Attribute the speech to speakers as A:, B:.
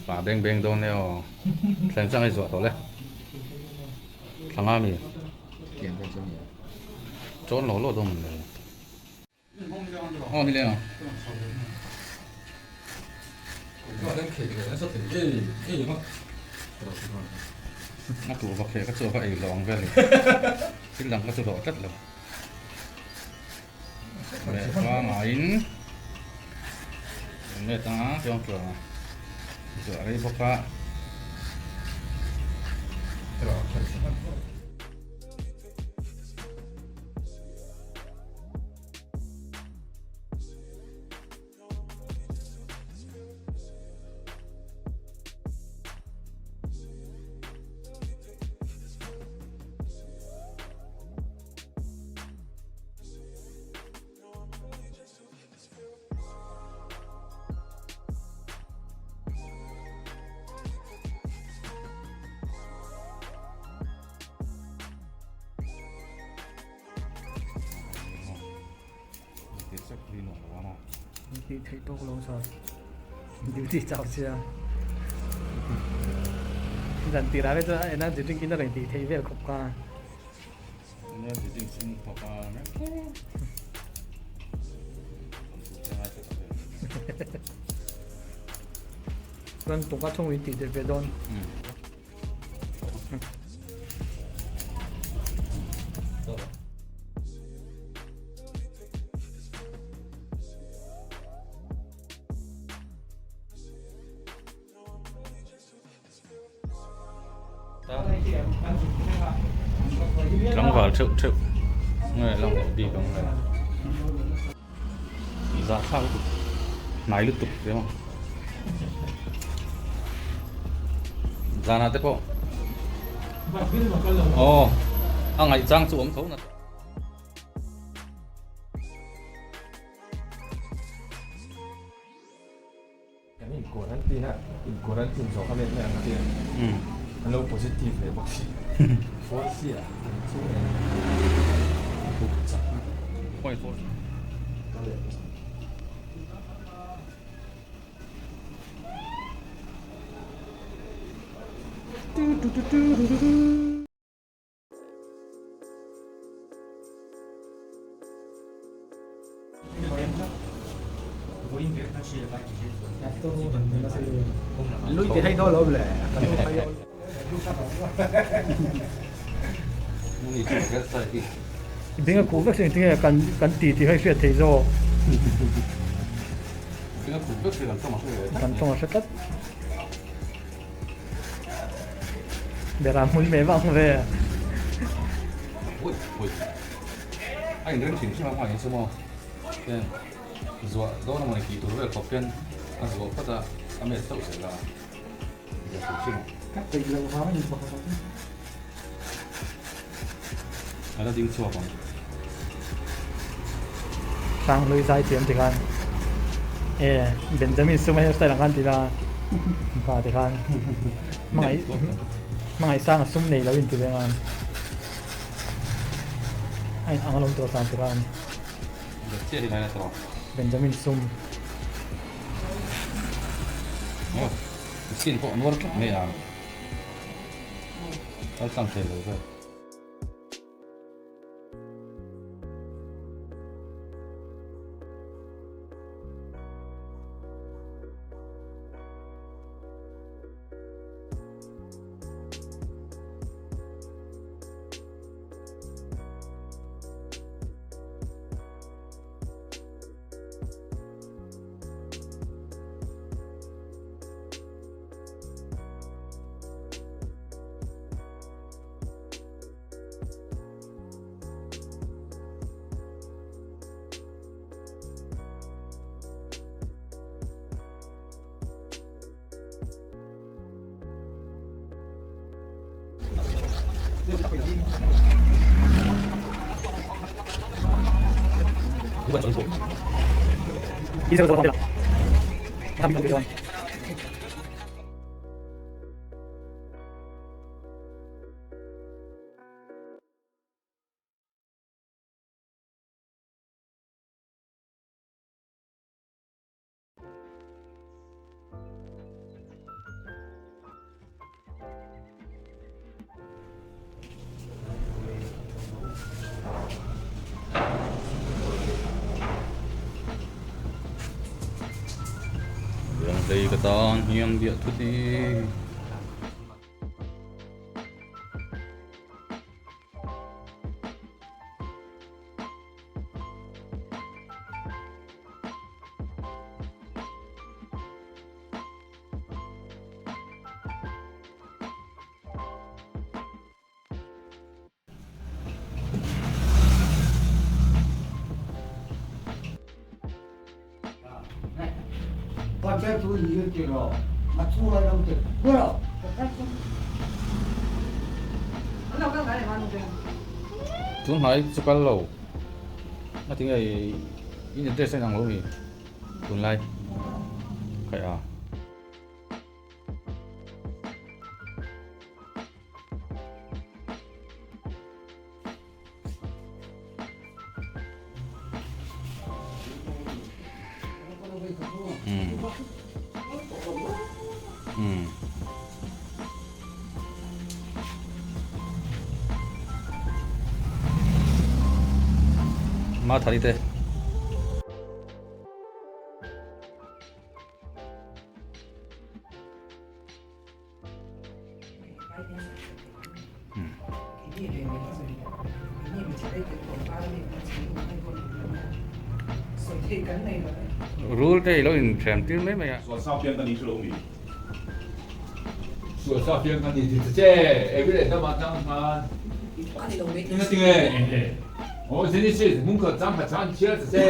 A: Pa beng beng dawn e aw. Thleng chang ei zuah tawh le. Thlanga mi. Chawn lo lo dawn le. Aw ni le ang. A tuh vak he ka chu ka ei lo ang vel. Thil dang ka chu hlawh tlat lo. Leh pangaiin let anga chuang chuang a zuah rei bawk a.
B: Tih theih tawk lo chuan duty chau sia zan tirah te chuan a energy drink in a rawn tih theih vel khawp kha. Chuan tukah thung in tih tel ve dawn.
A: Tlangval theuh theuh nge lang loh bik ang le zahthlak lutuk hnai lutuk te maw zanah te pawh aw a ngaihchang chu awm tho na.
C: Kan in quarantine a, in quarantine zawh kha let mai ang tia an lo positive leh bawk si. Fourth year an chu nen buk chak a.
A: Point four.
C: Ka leh.
B: Tu tu tu tu tu tu. Beng a khuh vek sin tinge kan kan ti tih hi hriat theih zawk. Kan tawng a hre tlat. Bera hmui mai vang ve.
A: Ui ui. A in reng hrim hrim a hma in chu maw. Ken zuah dawn a mawni tih tur vel khawp hian a zuah phawt a, a met chauh zel a. Zia hrim hrim.
B: Ka peih loh vang a ni pakhat a.
A: A la ding chhuak ang.
B: Hranghlui zai thiam ti khan e Benjamin Suma hairstyle ang khan ti la pa ti khan hmangaih hmangaih sang a sum nei lo in ti ve ang a in ang alawm tur tan ti khan Benjamin Sum
A: Sin pawh nuar tlat mai ang. Kal tlang thei lo vel. Lei ka tan hian biah thut i. Tun hnai chu kal lo a ti nge in address a inang lo mi tunlai khaih a. Ma thari te. Rul te ilo in hrem tir mai mai a.
D: Sualsa piang ka ni hre lo mi.
E: Sualsa piang ka ni ti ta che every day dama tang khan inga tinge oh Genesis mung kha chang kha chan chhiar ta che.